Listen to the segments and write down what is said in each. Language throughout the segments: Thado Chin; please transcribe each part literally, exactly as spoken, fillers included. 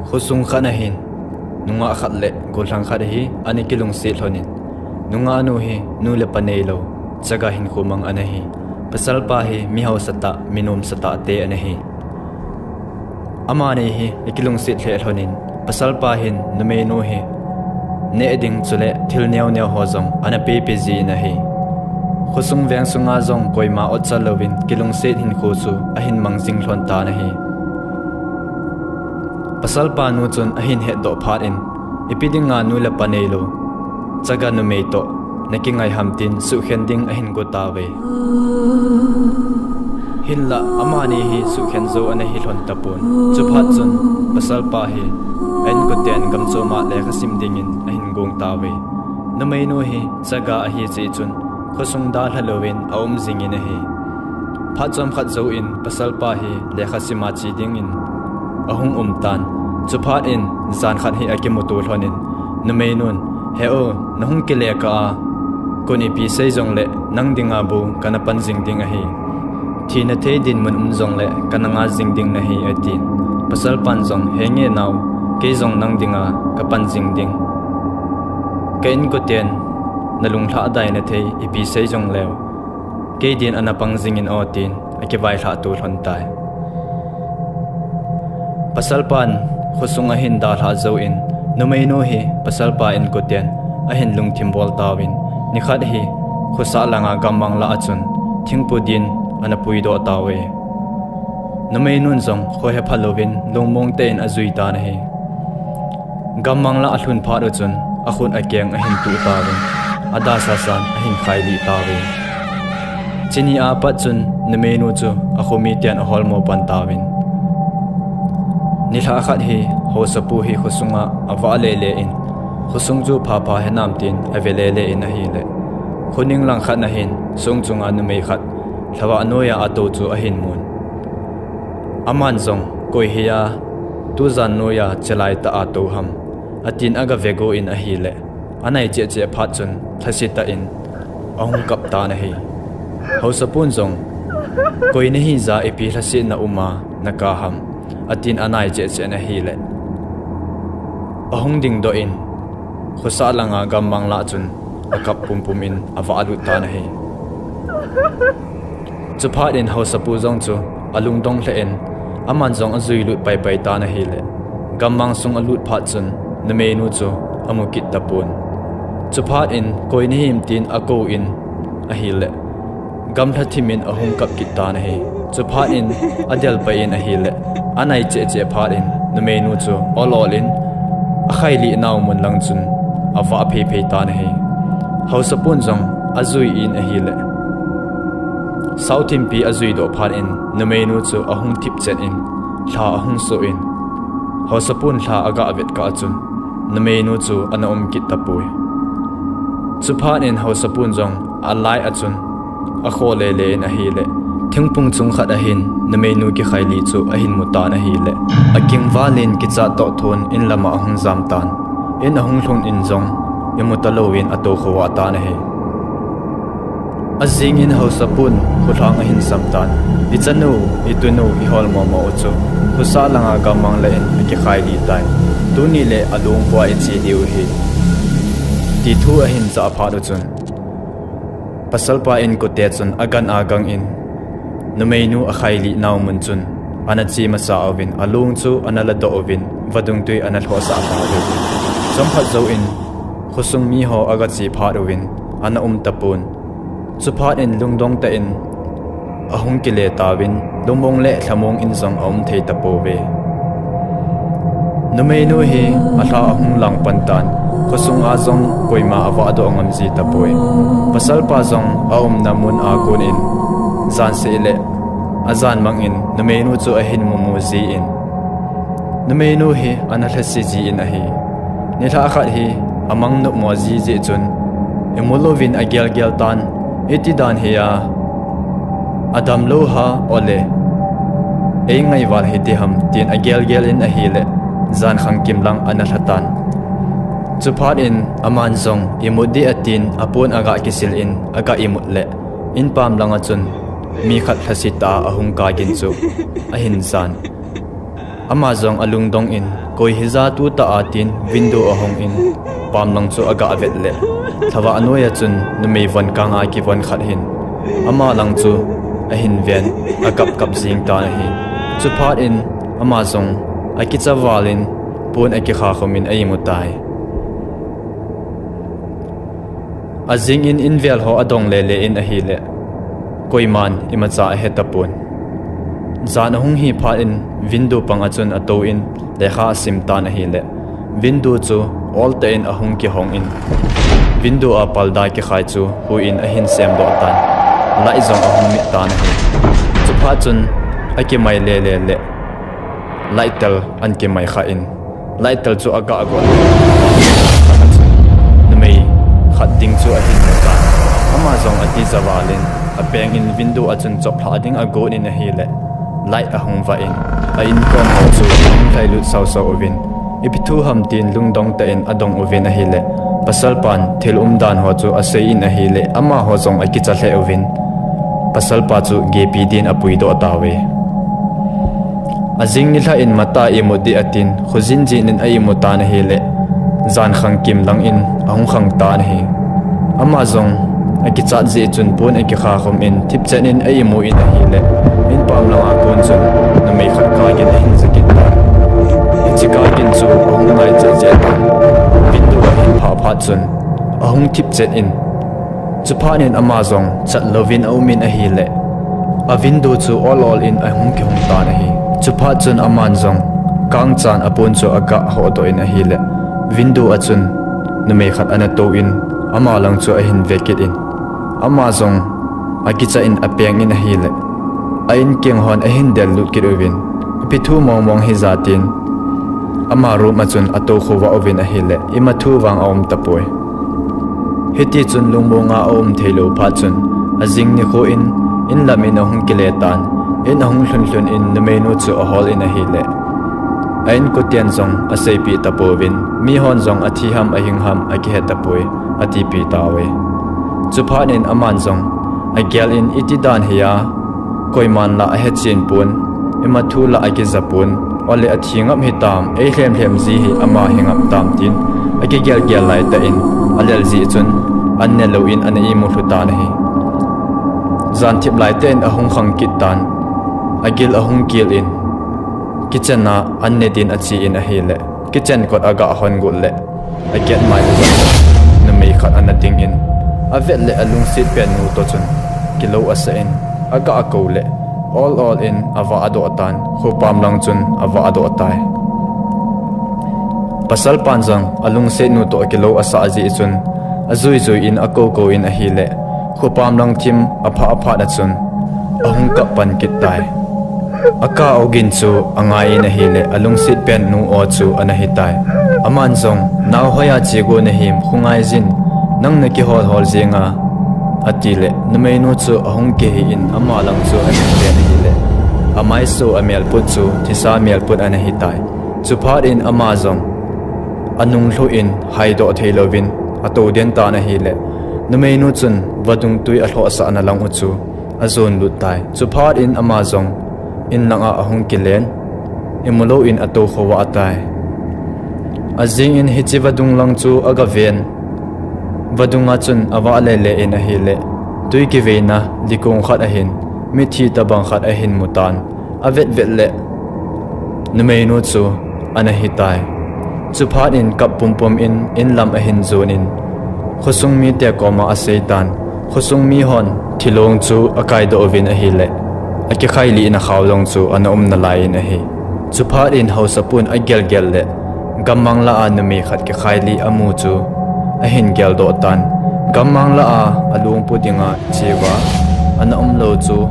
Khosung khat ahin, nungah khat le gollhang khat hi ana kilungset lhonin, nungah nu hi nu le pa neilou, chaga hinkho mang ana hi. Pasalpa hi mi hausatah, mi nomsatah te ana hi. Amani hi akilungset lheh lhonin, pasalpa hin numeinu hi neh ding chule thil neo neo ho jong ana pepe jin ahi. Khosung veng sunga jong koima otchal louvin kilungset hinkho chu ahin mang jing lhon tan ahi. Pasalpa nu chun ahin hetdoh phat in, ipi dinga nu le pa neilou, chaga numei toh nakingai ham tin suhkhen ding ahin go tauve. Hinlah amani hi suhkhen jou ana hi lhon tapon. Chuphat chun pasalpa hi a inkoten gamchom a lekha sim dingin ahin gong tauve. Numeinu hi chaga ahi jeh chun khosung dalha louvin aum jingin ahi. Phat chomkhat jouvin pasalpa hi lekha sima che dingin ahung um tan. Chuphat in jan khat hi akimuto lhonin, numeinun, "He u, nahung kile kah a, kon ipi sei jongle nang dinga bou kana pan jing ding ahi. Thina thei dinmun um jongle kana nga jing ding nahi," atin. Pasalpan jong, "Henge nao, kei jong nang dinga kapan jing ding. Ka inkoten nalunglhah dai nathei ipi sei jongleu, kei din ana pang jingin o," tin akivailhah to lhon tai. Pasalpan khosung ahin dalhah jouvin, numeinu hi pasalpa inkoten ahin lungthim bol tauvin, nikhat hi khosah langa gammang lah a chun thingpu din ana puidoh tauve. Numeinun jong khohepha louvin lungmong tein ajui tan ahi. Gammang lah alhun phat u chun akhut akeng ahin tuh tauvin, adalhasan ahin khailih tauve. Chuni apat chun numeinu chu akhomiten aholmo pan tauvin. Nilhah khat hi haosapu hi khosunga avah lele in, khosung chu phapha henam tin ave lele in ahile, khoning lang khat nahin song chunga numei khat lhavah noiya atou chu ahin mun. Aman jong, "Koi hia tujan noiya chelai tah a tou ham?" atin agave go in ahile, anai cheh cheh phat chun lhasetah in ahung kap tan ahi. Haosapun jong, "Koi nahi ja ipi lhasetna uma nakap ham?" atin anai cheh cheh in ahile, ahung dingdoh in khosah langa gammang lah chun akap pumpum in avah lut tan ahi. Chuphat in haosapu jong chu alungdong lheh in, aman jong ajui lut paipai tan ahile, gammang sung alut phat chun numeinu chu amu kit tapon. Chuphat in, "Koi nahim?" tin akou in ahile, gamlha thim in ahung kap kit tan ahi. Chuphat in adel pai in ahile, anai cheh cheh phat in numeinu chu ol ol in akhailih nau mun lang chun avah phei phei tan ahi. Haosapun jong ajui in ahile, saothimpi ajui doh phat in numeinu chu ahung thip chen in lha ahung soh in, haosapun lha aga vet kah a chun numeinu chu ana um kit tapoi. Chuphat in haosapun jong alai a chun akho lele in ahile, thingphung chung khat ahin numeinu kikhailih chu ahin mu tan ahile, akingval in kichat toh thon in lama ahung jam tan. In ahung lhun in jong imu talouvin atou khovah tan ahi. Ajing in haosapun kholhang ahin sam tan, "Ichanu, itunu, iholmo mo u chu khosah langa gammang lah in akikhailih tai. Tuni le alungpua iche diu ahi," ti thu ahin jah phat u chun, pasalpa inkote chun agan agang in numeinu akhailih nau mun chun ana che masa uvin, alung chu ana ladoh uvin, vadung tui ana lhohsah phat uvin, chomkhat jouvin khosung miho aga che phat uvin ana um tapon. Chuphat in lungdong tah in ahung kile tauvin, lungmong le lhamong in jong aum thei tapouve. Numeinu hi alha ahung lang pan tan, khosunga jong koima avahdoh ngam ji tapoi. Pasalpa jong aumna mun a kon in jan seh le ajan mang in numeinu chu ahin mumu jin, numeinu hi ana lhase jin ahi. Nilhah khat hi amang nopmo ji jeh chun, imu louvin agelgel tan, "Iti dan hia, adamlou ham ole, eingai val hite ham?" tin agelgel in ahile, jan khangkim lang ana lha tan. Chuphat in aman jong, "Imut dih," atin, apon aga kisil in aga imut le, inpam langa chun mi khat lhasetah a ahung kagin chu ahin jan. Ama jong alungdong in, koi hija tutah a tin window ahong in, pamlang chu aga vet le, lhavah noiya chun numei von kanga kivon khat hin ama lang chu ahin ven, akap kap jing tan ahi. Chuphat in ama jong akicha val in pon akikha khum in a-imu tai. Ajing in invel ho adong lele in ahile, koiman imacha ahetapon. Jan ahung hi phat in window pang a chun atou in lekha asim tan ahile, window chu oltah in ahung kihong in, window a parda kikhai chu hui in ahin semdoh tan, light jong ahung mit tan ahi. Chuphat chun akimai lele le, light tel ana kimai kha in, light tel chu aga gon. Numei khat ding chu ahin mu tan. Ama jong atija val in, apeng in window a chun choplhah ding agon in ahile, light ahung vah in, a-in kom ho chu ahung lhailut sausau uvin, ipi thu ham tin lungdong tah in adong uvin ahile, pasalpan thil umdan ho chu asei in ahile, amaho jong akicha lheh uvin, pasalpa chu gepi din apuidoh tauve. Ajing nilhah in matah a imut ding atin, khojin jin in a-imu tan ahile, jan khangkim lang in ahung khang tan ahi. Ama jong akichat jeh chun pon akikha khum in thipchen in a-imu in ahile, in pam langa kon chun numei khat kagin ahin ja kit tan. Hiche kagin chu ahung ngai cheh cheh tan, window ahin phah phat chun ahung thipchen in, chuphat in ama jong chat louvin aum in ahile, a-window chu ol ol in ahung kihong tan ahi. Chuphat chun aman jong kangchan apon chu aga hodoh in ahile, window a chun numei khat ana tou in, ama lang chu ahin ve kit in, ama jong akicha in apeng in ahile, a-in keng hon ahin del lut kit uvin, ipi thu mong mong hija tin, ama room a chun atou khovah uvin ahile, ima thu vang aum tapoi. Hitichun lungmonga aum theilou phat chun, ajing nikho in, in lam in ahung kile tan, in ahung lhun lhun in numeinu chu ahol in ahile, a-inkoten jong aseipeh tapouvin, mihon jong athi ham ahing ham akihe tapoi, atipeh tauve. Chuphat in aman jong agel in, iti dan hi a, koiman la ahechen pon, ima thu la akija pon, ole athi ngap hitam, eilhem lhem ji hi ama hi ngap tam tin, akigel gel laitah in, alel jeh chun, an ne lou in ana imu lhu tan ahi. Jan thip laitah in ahung khang kit tan, agil ahung kel in, kitchen a an ne din ache in ahile, kitchen kot aga hon got le, aget mai uva numei khat ana ding in, avet le alungset pen nu toh chun kilou asah in, aga kou le, ol ol in avahdoh tan, khopam lang chun avahdoh tai. Pasalpan jong alungset nu toh kilou asah jeh chun, ajui jui in akou kou in ahile, khopam lang thim aphah aphat a chun ahung kap pan kit tai. Aka ogin chu angai in ahile, alungset pen nu o chu ana hitai. Aman jong, naohoiya che go nahim, khongai jin, nang nakihol hol jeng a, atile, numeinu chu ahung kihei in ama lang chu ahin ven ahile, amaiso amelput chu thisa melput ana hitai. Chuphat in ama jong anung lhu in haidoh theilouvin atou den tan ahile, numeinu chun vadung tui alhohsah na lang u chu ajon lut tai. Chuphat in ama jong in langa ahung kilen, imu lou in atou khovah tai. Ajing in hiche vadung lang chu aga ven, vadung a chun avah lele in ahile, tui kiveina likong khat ahin, mithi tobang khat ahin mu tan, avet vet le, numeinu chu ana hitai. Chuphat in kap pumpum in, in lam ahin jon in, khosung mite koma asei tan, khosung mihon thilong chu akaidoh uvin ahile, akikhailih na khao jong chu ana um nalai in ahi. Chuphat in haosapun agel gel le, gammang lah a numei khat kikhailih amu chu ahin geldoh tan, gammang lah a alungpu dinga cheuva ana umlou chu,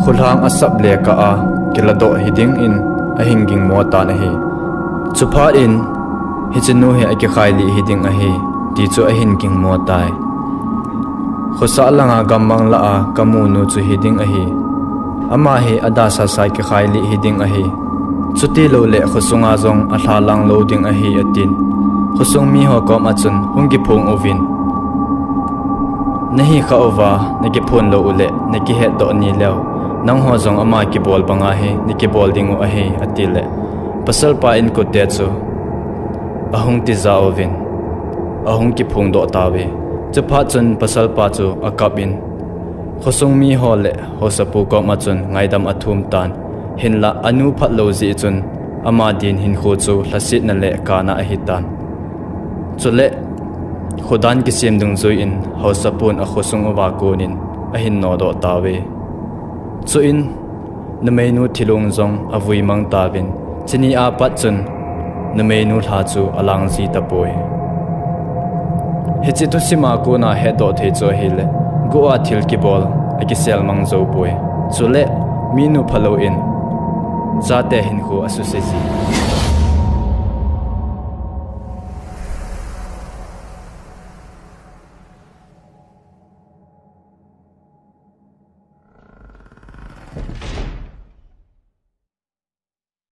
kholhang asap le kah a kiladoh hiding in ahin gingmo tan ahi. Chuphat in, hichenu hi akikhailih hiding ahi, ti chu ahin gingmo tai. Khosah langa gammang lah a kamunu chu hiding ahi. Ama hi adasasa kikhailih hiding ahi. Chutiloule khosunga jong alhalang lou ding ahi, atin. Khosung miho koma chun hung kiphong uvin, nahi khah uva nakiphon lou uleh nakihetdoh nileu, Nangho jong ama kibol banga hi nakibol dingu ahi, atile, pasalpa inkote chu ahung tija uvin, ahung kiphongdoh tauve. Chuphat chun pasalpa chu akapin, khosung miho le haosapu koma chun ngaidam athum tan, hinla anu phatlou jeh chun ama din hinkho chu lhasetna le kana ahitan. Chule, khodan kisem dungjuiyin haosapun akhosung uva konin ahin nodoh tauve. Chuin, numeinu thilong jong avui mang tauvin, chuni apat chun numeinu lha chu alangji tapoi. Hiche thusima kona hetdoh thei chu ahile, go a thil kibol akisel mang joupoi. Chule, minu phalou in chate hinkho asuse ji.